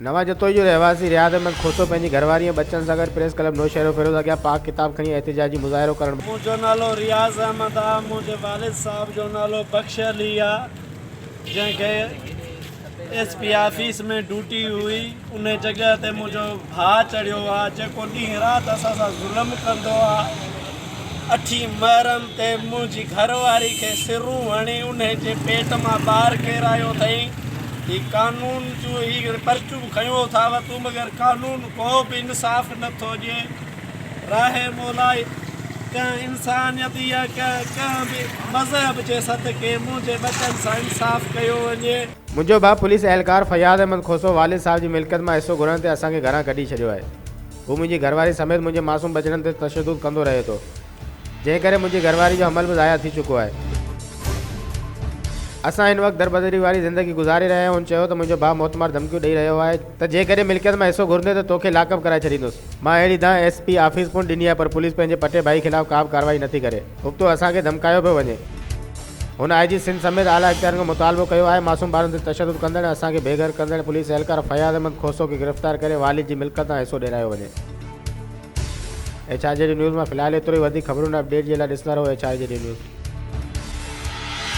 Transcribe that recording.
نوان جتوئي جو رهواسي رياض احمد کوسو پنهنجي گهرواري ۽ ٻچن سان گڏ پريس ڪلب نوشهروفيروز اڳيان پاڪ ڪتاب کڻي احتجاجي مظاهرو ڪرڻ. منهنجو نالو رياض احمد آ منهنجي والد صاحب جو نالو بخش علي آ جنهن کي ايس پي آفيس ۾ ڊوٽي هئي ان جڳهه تي منهنجو ڀاء چڙهيو آ جيڪو ڏينهن رات اسان سان ظلم ڪندو آ اٺين محرم تي منهنجي گهر واري کي سرون هڻي انهي جي پيٽ مان ٻار ڪيرايو اٿئين. هي قانون جون هي پرچون کنيو ٿا وتون مگر قانون ڪو به انصاف نه ٿو ڏئي. راهي مولائي ڪنهن انسانيت يا ڪنهن ڪنهن به مذهب جي صدقي منهنجي ٻچن سان انصاف ڪيو وڃي. منهنجو ڀاء پوليس اهلڪار فياض احمد کوسو والد صاحب جي ملڪيت مان حصو گهرڻ تي اسان کي گهران ڪڍي ڇڏيو آهي. هو منهنجي گهرواري سميت منهنجي معصوم ٻچڙن تي تشدد ڪندو رهي ٿو، جنهن ڪري منهنجي گهرواري جو حمل به ضايع ٿي چڪو آهي. اسان هن وقت دربدري واري زندگي گذاري رهيا آهيون. هن چيو ته منهنجو ڀاء موتمار ڌمڪيون ڏئي رهيو آهي ته جيڪڏهن ملڪيت مان حصو گهرندين ته توکي لاڪ اپ ڪرائي ڇڏيندس. مان اهڙي دانهن ايس پي آفيس پڻ ڏني آهي پر پوليس پنهنجي پٽي ڀائي خلاف ڪابه ڪارروائي نٿي ڪري، ابتو اسان کي ڌمڪايو پيو وڃي. هن آء جي سنڌ سميت اعليٰ اختيارين کان مطالبو ڪيو آهي معصوم ٻارن تي تشدد ڪندڙ ۽ اسان کي بي گهر ڪندڙ پوليس اهلڪار فياض احمد کوسو کي گرفتار ڪري والد جي ملڪيت تان حصو ڏيرايو وڃي. H I J D news مان في الحال ايترو ئي وڌيڪ خبرن ۽ اپڊيٽ جي لاء ڏسندا رهو H I J D news.